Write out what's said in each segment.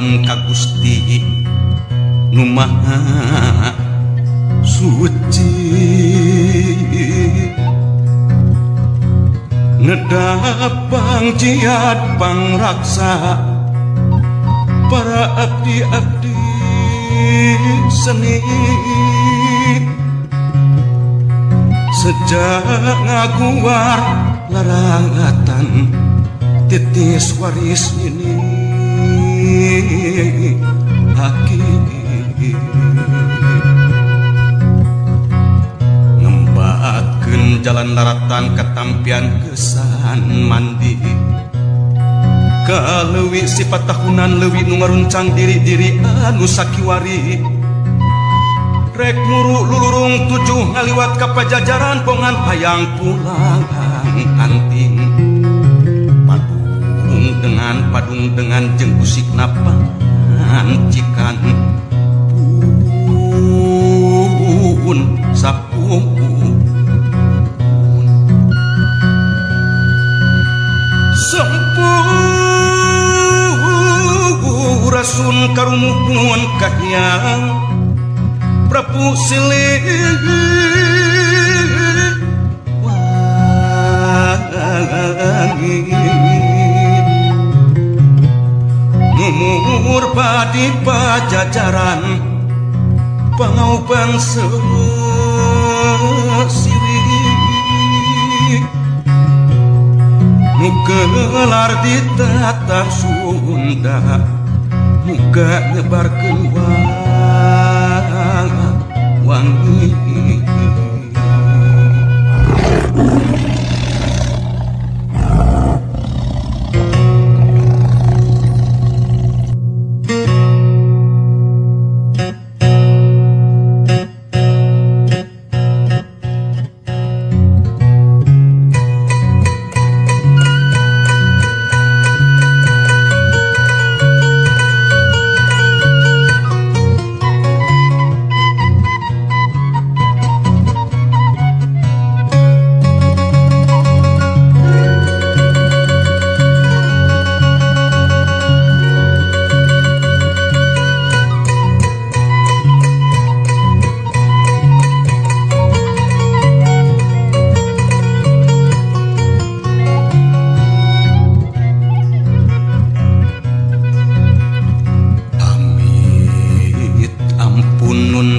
paralun ka Gusti nu Maha Suci. Nedapang jiat pangraksa para abdi-abdi seni sejak ngaguar larangatan titis waris ini aki ngembatkeun jalan laratan katampian kesan mandi kaleuwi sifat tahunan leuwi nu ngaruncang diri-diri anu sakiwari rek muru lulurung tujuh ngaliwat ka pajajaran bongan hayang pulang anting padung dengan jeung usikna pancikan pun sapuun sempurasun karumuhun kahiyang Prabu Siliwangi numur padi pajajaran pangaubang sesiwi nu gelar di tatar Sunda muga nyebarkeun wangi.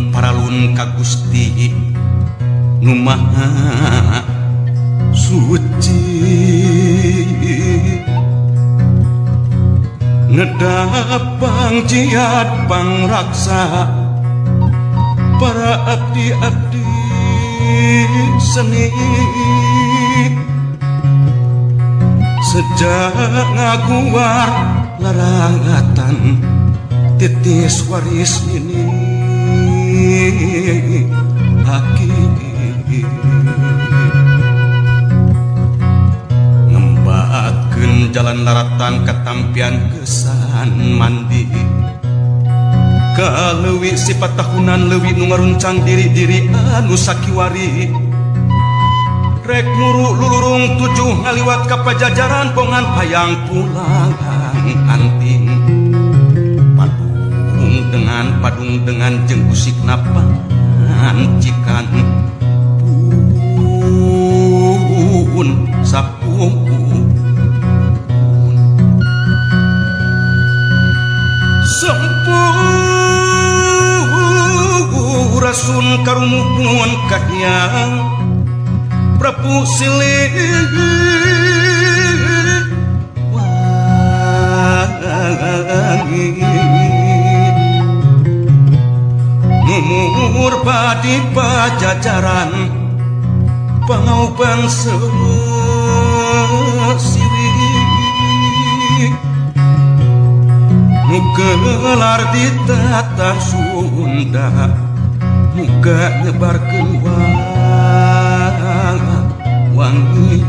Paralun ka Gusti nu Maha Suci nedapang jiat pangraksa para abdi-abdi seni sejak ngaguar larangatan titis waris ini aki ngembatkeun jalan laratan katampian kesan mandi kaleuwi sifat tahunan leuwi nu ngaruncang diri-diri anu sakiwari rek muru lulurung tujuh ngaliwat ka pajajaran bongan hayang pulang anting padung dengan jeung usikna pancikan pun sapuun sempurasun karumuhun kahiyang Prabu Siliwangi numur padi pajajaran pangaubang sesiwi nu gelar di tatar Sunda muga nyebarkeun wangi.